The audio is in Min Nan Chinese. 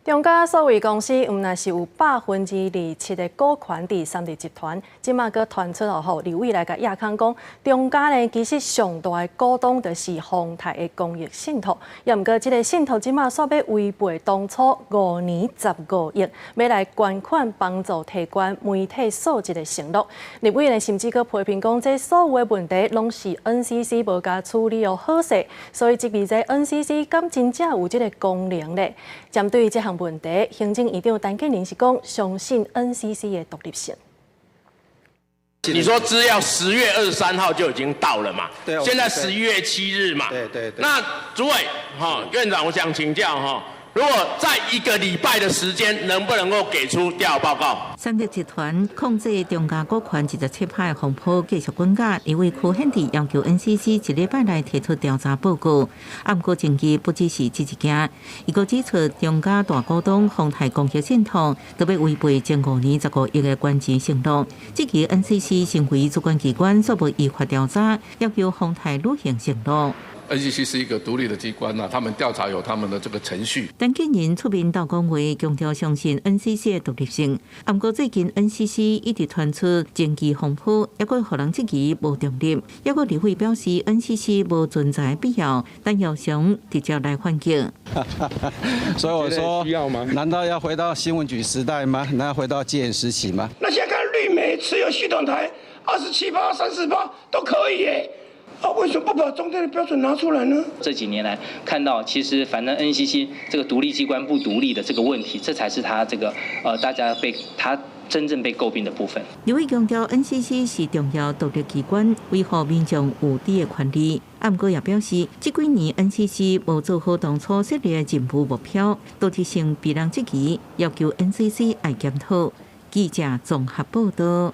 中嘉數位公司毋但是有27%的股權佇三立集團，這馬閣傳出哦吼，立委來共掖空講，中嘉呢其實上大的股東就是宏泰的公益信託，也毋過這个信託這馬煞欲違背當初5年15億欲來捐款幫助提懸媒體素質的承諾。立委呢甚至閣批評講，這所有的問題攏是 NCC 無共處理予好勢，所以質疑這 NCC 敢真正有這个功能咧？針對這項問題，行政院長陳建仁是講相信 NCC 的獨立性。你說資料10月23號就已經到了嘛？對。現在11月7日嘛？對對對。那主委哈院長，我想請教哈，如果在一個禮拜的時間，能不能夠給出調查報告？三立集團控制中嘉股權27%風波繼續滾價，立委柯顯智要求 NCC 一禮拜內提出調查報告。啊，毋過爭議不只是這一件，伊閣指出中嘉大股東宏泰公益信託都欲違背前5年15億的捐錢承諾，質疑 NCC 身為主管機關，煞無依法調查，要求宏泰履行承諾。 NCC 是一個獨立的機關呐，他們調查有他們的這個程序。陳建仁出面鬥講話，強調相信 NCC 的獨立性。毋過最近 NCC 一直傳出爭議風波，抑閣予人質疑無中立。抑閣立委表示 NCC 無存在必要，但要想直接來反擊。所以我說，難道要回到新聞局時代嗎？難道回到戒嚴時期嗎？那現在看綠媒持有系統台27趴、34趴都可以耶。啊，為什麼不把中間的標準拿出來呢？這幾年來看到，其實反正 NCC 這個獨立機關不獨立的這個問題，這才是他這個大家被他真正被詬病的部分。立委強調，NCC 是重要獨立機關，維護民眾有知的權利。啊，毋過也表示，這幾年 NCC 無做好當初設立的任務目標，獨立性被人質疑，要求 NCC 愛檢討。記者綜合報道。